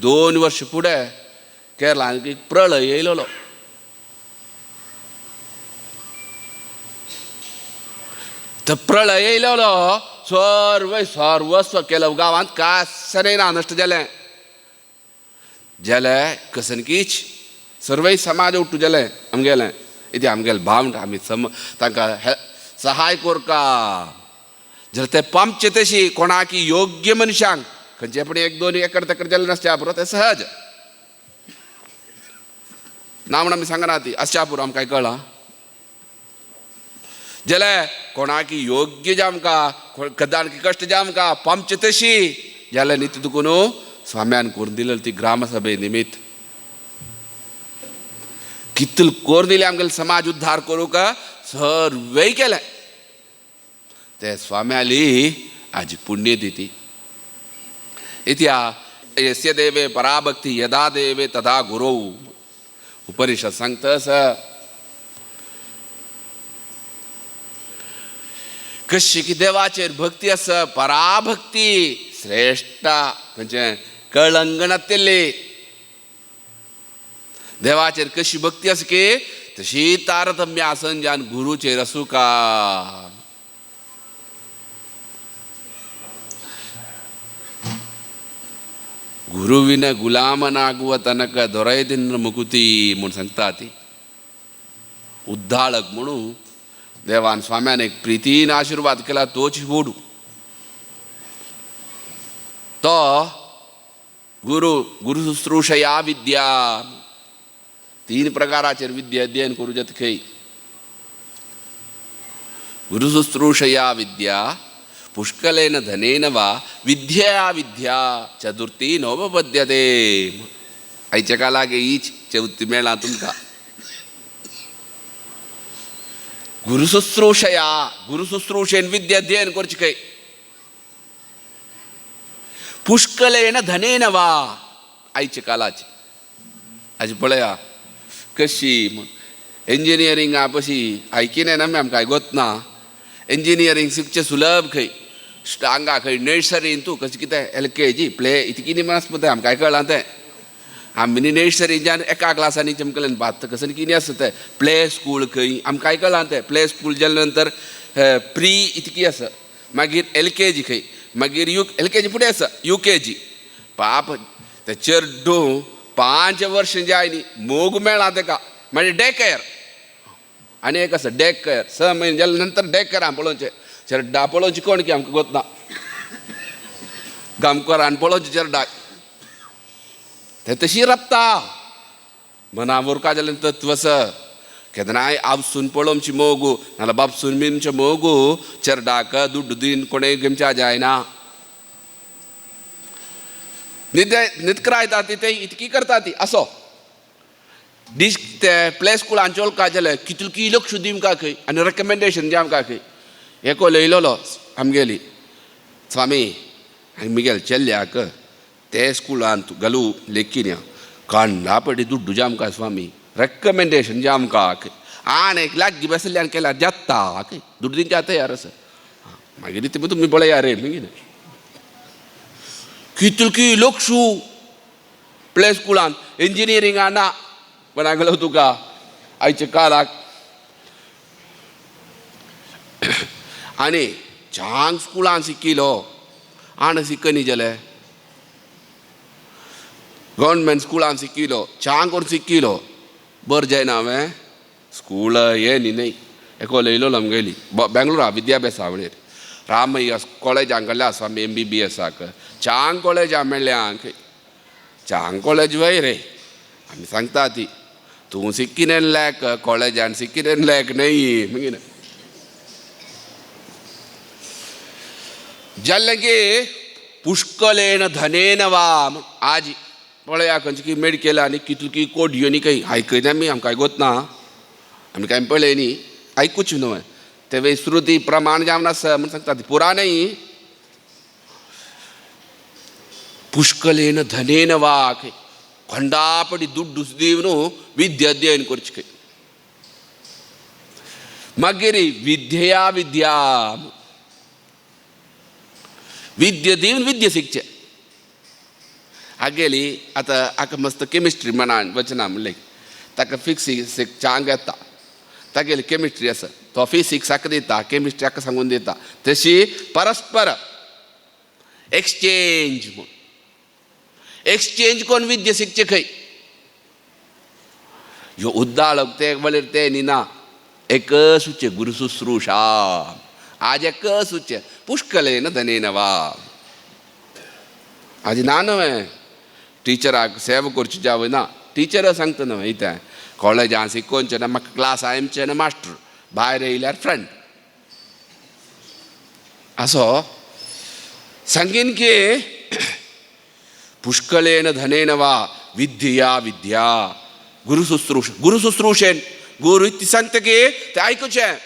2 वर्ष फुडें केरळांत एक प्रळय येयलेलो. तो प्रळय येयलेलो सर्व सर्वस्व केलं गांवांत कांय ना नश्ट जालें. जालें कसनकीच सर्वय समाज उठ्ठू जालें आमगेलें. इतें आमगेलें भाव आमी सम तांकां सहाय कोरका. जर ते पंपचे तशी कोणाक योग्य मनशांक खंयचे पण 1 2 एकर तेकर जालें नासच्या पुरो तें सहज ना म्हण आमी सांगना ती आसच्या पुरो आमकां कळ्ळां. जाल्यार कोणाक योग्य जामकां कदान कश्ट जामकां पंपचे तशी जाल्यार न्ही तुका न्हू स्वाम्यान करून दिलेली ती ग्रामसभे निमित्त कितल करून दिले आमगेले समाज उद्धार करूंक सर्वय केलें. ते स्वाम्याली आज पुण्यतिथी. इत्या यस्य देवे पराभक्ती यदा देवे तदा गुरौ उपनिषद सांगता आसा. कशी की देवाचेर भक्ती आसा पराभक्ती श्रेश्ठ म्हणजे कळंगणांतली देवाचेर कशी भक्ती आसा की तशी तारतम्य आसन ज्यान गुरुचेर आसूं का. ಗುರುವಿನ ಗುಲಾಮನಾಗುವ ತನಕ ದೊರೆಯದಿನ್ನ ಮುಕುತಿ म्हूण सांगता ती. उद्दाळक म्हणून देवान स्वाम्यान एक प्रितीन आशिर्वाद केला तोच वोडू. तो गुरु गुरु शुश्रूषया विद्या 3 प्रकाराचेर विद्या अध्ययन करूं जाता खंय. गुरु शुश्रूषया विद्या पुष्कलेन धनेन वा विद्या विद्या चतुर्थी नोपपद्यते. आयच्या कालाक हीच चवथी मेळ्ळा तुमकां. गुरु शुश्रूषया गुरु शुश्रूषेन विद्या अध्ययन करचें खंय. पुष्कलेन धनेन वा आयच्या कालाची आयज पळया कशी इंजिनियरिंगा पशी आयकिना ना आमकां आयकोत ना. इंजिनियरींग शिकचें सुलभ खंय हांगा खंय नर्सरीन तूं कशें कितें LKG प्ले इतकी न्ही आसता तें आमकां कळ्ळां तें. आमी न्ही नर्सरीच्यान एका क्लासांनी चमकलें बात कसं कितें आसता तें प्ले स्कूल खंय आमकां कळ्ळां तें. प्ले स्कूल जाले नंतर प्री इतकी आसा मागीर LKG खंय मागीर LKG फुडें आसा UKG. पाप ते चेडूं 5 वर्सां जाय न्ही मोग मेळ्ळा तेका मागीर डे केअर आनी एक आसा डे केअर 6 म्हयने जाले नंतर डे केअर आमी पळोवचें. चेरडा पळोवचें कोण की आमकां गोतना गांवकारान पळोवचें चेरडाक ते तशी रपता मना उरका जालें तत्व आसा. केन्नाय आपसून पळोवची मोगू नाल्यार बापसून मिनचे मोगू चेरडाक दुड्डू दिन कोणें घेवच्या जायना. निदकरायता ती ते इतकी करता ती असो दीस ते प्ले स्कुलान चोलका जालें कितली लक्ष दिवंक खंय आनी रेकमेंडेशन दिवंक खंय. एको लयलोलो आमगेली स्वामी आमगेले चेल्ल्याक ते स्कुलांत घालू लेखीन कांडा पडी दुड्डू जामका स्वामी रेकमेंडेशन जामका आनी एक लागीं बसल्यान केल्यार जाता दुड्डू दिवच्या तयार आसा. मागीर ती तुमी पळया रे मागीर कितली लक्ष प्ले स्कुलान इंजिनियरिंगा ना पण आगलो तुका आयच्या काळाक. आनी चांग स्कुलान शिकिलो आनी शिकनी जाले गव्हर्नमेंट स्कुलान शिकिलो चांग करून शिकिलो बरें जायना हांवें स्कूल हे न्ही न्हय एको लयलो आमगेली बेंगलोरा विद्याभ्यासा म्हणेर रामय्या कॉलेजांक कडल्या आसा आमी MBBSाक चांग कॉलेजां मेळ्ळ्या चांग कॉलेज वय रे आमी सांगता ती तूं शिकिनेन लायक कॉलेजान शिकिनेन लायक न्हय मागीर जालें की पुष्कलेन धनेन वा आज पळया खंयची की मेडिकल आनी कितली कोडयो न्ही खंय आयकयता आमी आमकां आयकोत ना आमी कांय पळय न्ही आयकूच न्हय ते श्रुती प्रमाण जावन आसा म्हूण सांगता पुराणय. पुष्कलेन धनेन वा खंडापडी दुड्डू दिवन विद्या अध्ययन करचें खंय. मागीर विद्यया विद्या विद्या दिवन विद्या शिकचें. हागेली आतां हाका मस्त केमिस्ट्री म्हणान वचना म्हणलें ताका फिजिक्स चांग येता, तागेली केमिस्ट्री आसा, तो फिजिक्स हाका दिता, केमिस्ट्री हाका सांगून दिता. तशी परस्पर एक्सचेंज म्हूण, एक्सचेंज कोण विद्या शिकचे खंय. ह्यो उद्दाळक ते वळेर ते न्ही ना, एक सुचे गुरु शुश्रूषा आज एक सुचे पुष्कलेन धनेन वा. आज ना न्हय टिचराक सेवा करची जावय ना, टिचर सांगता न्हय इतें कॉलेजान शिकोवचें ना, म्हाका क्लास आयमचें ना, मास्टर भायर येयल्यार फ्रेंड असो सांगीन की पुष्कलेन धनेन वा विद्या विद्या गुरु शुश्रूष, गुरु शुश्रूषेन गुरु इति सांगता की तें आयकुचें.